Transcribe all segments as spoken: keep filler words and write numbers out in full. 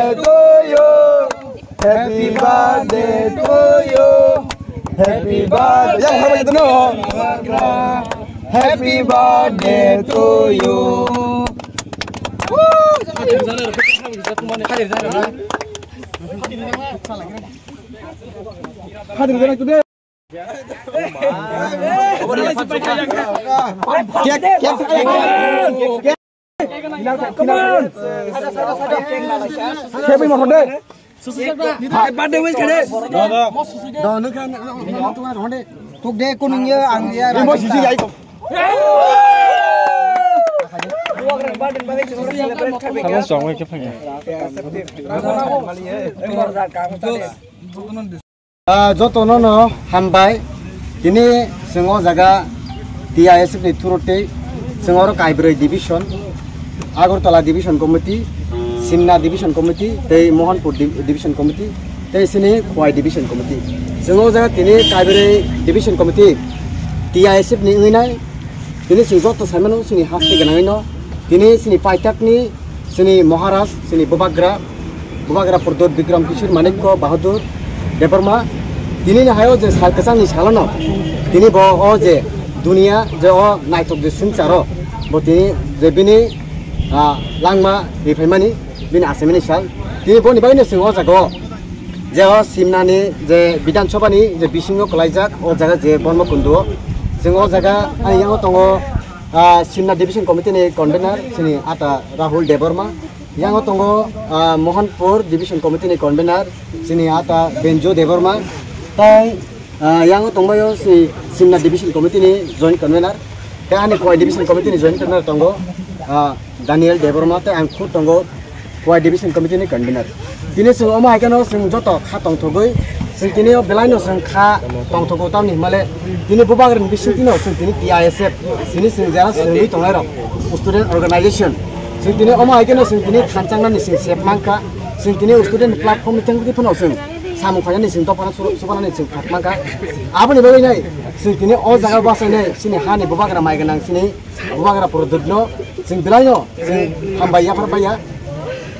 To you. Happy birthday to you. Happy birthday. Yang, happy birthday to you. Happy birthday to you. Happy birthday to you. Cake, cake, cake, cake. Happy birthday. Birthday wish khade. Do, do. Do, nung kha, nung, nung, nung, nung, nung, nung. Tuk de, kunung ye, ang ye, ang. Mo sisi jai ko. Kamu song ke phai. Ah, jotono no hambai. Tini chwng o jaga T I S F ni through tei chwng oro Kaibroi division, Agartala division committee, Simna division committee tei Mohanpur di-, division committee tei sini Khowai division committee. Chwng o jaga tini Kaibroi division committee T I S F ni wngwi nai. Tini chwng joto saimano chini haste gwnangwi no. Tini chini paitak ni chini Maharaj, chini Bubagra, Bubagra Pradyot Bikram Kishore Manikya Bahadur Debbarma. Tini ni hayo je sal kwchang ni salo no. Tini bo o je dunia je o naithok je swngcharo. Bo tini je bini, ah, langma riphaimani bini asemani sal. Tini boni bagwi no chwng o jaga o. Je o Simnani je Bidhan Sabhani je bisingo kwlaijak, o jaga je Bormo Kundu o. Chwng o jaga ani yango tongo, ah, Simna Division Committee ni convener chini ata Rahul Debbarma. Yango tongo, ah, Mohanpur Division Committee ni convener chini ata Benjo Debbarma. Tai, ah, yango tongbaio si Simna Division Committee ni joint convener. Tai ani Khowai Division Committee ni joint convener tongo, ah, Daniel Debbarma, tai ang khud tongo Khowai Division Committee ni convener. Tini chwng omo hai kheno chwng joto kha tongthogwi, chwng tini o belai no chwng kha tongthogo, tamni hwnmale tini Bubagra ni bisingtwi no chwng tini T I S F, tini chwng jera chwngwi tongnai rok, student organization. Chwng tini omo hai kheno chwng tini thanchang nani chwng sep mankha, chwng tini student platform ni thangwi phano chwng samung khainani chwng dophano subanani chwng khat mankha. Aboni bagwi nai chwng tini o jaga bachainai chini hani Bubagra mai gwnang chini Bubagra Pradyot no chwng belai no chwng hambai yaphar baiya.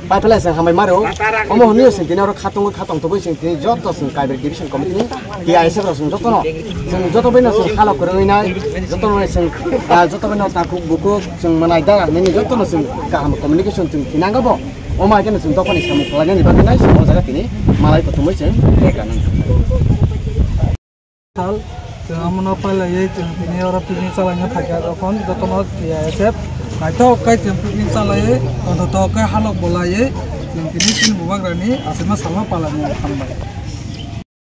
Pai phalai chwng hambai maro. Omo hwnwi chwng tini oro kha tongwi kha tongthogwi chwng tini joto chwng Kaibroi Division Committee ni T I S F rok chwng joto no chwng joto bai no chwng halok kwrwngwi nai, joto no chwng, ah, joto bai no takhuk bukhuk chwng mwnai da nini joto no chwng kaham communication chwng thinango bo. Omo hai kheno chwng dophani samung khlainani bagwi nai chwng o jaga tini malai kuthumwi chwng. Sal, chwng amono pailaiwi chwng tini oro picnic chalaina phaikha, jokhon jotono T I S F naithok khe chwng picnic chalaiwi, tongthok khe halok bolaiwi chwng tini chini Bubagrani aswkno salno palaimani hambai.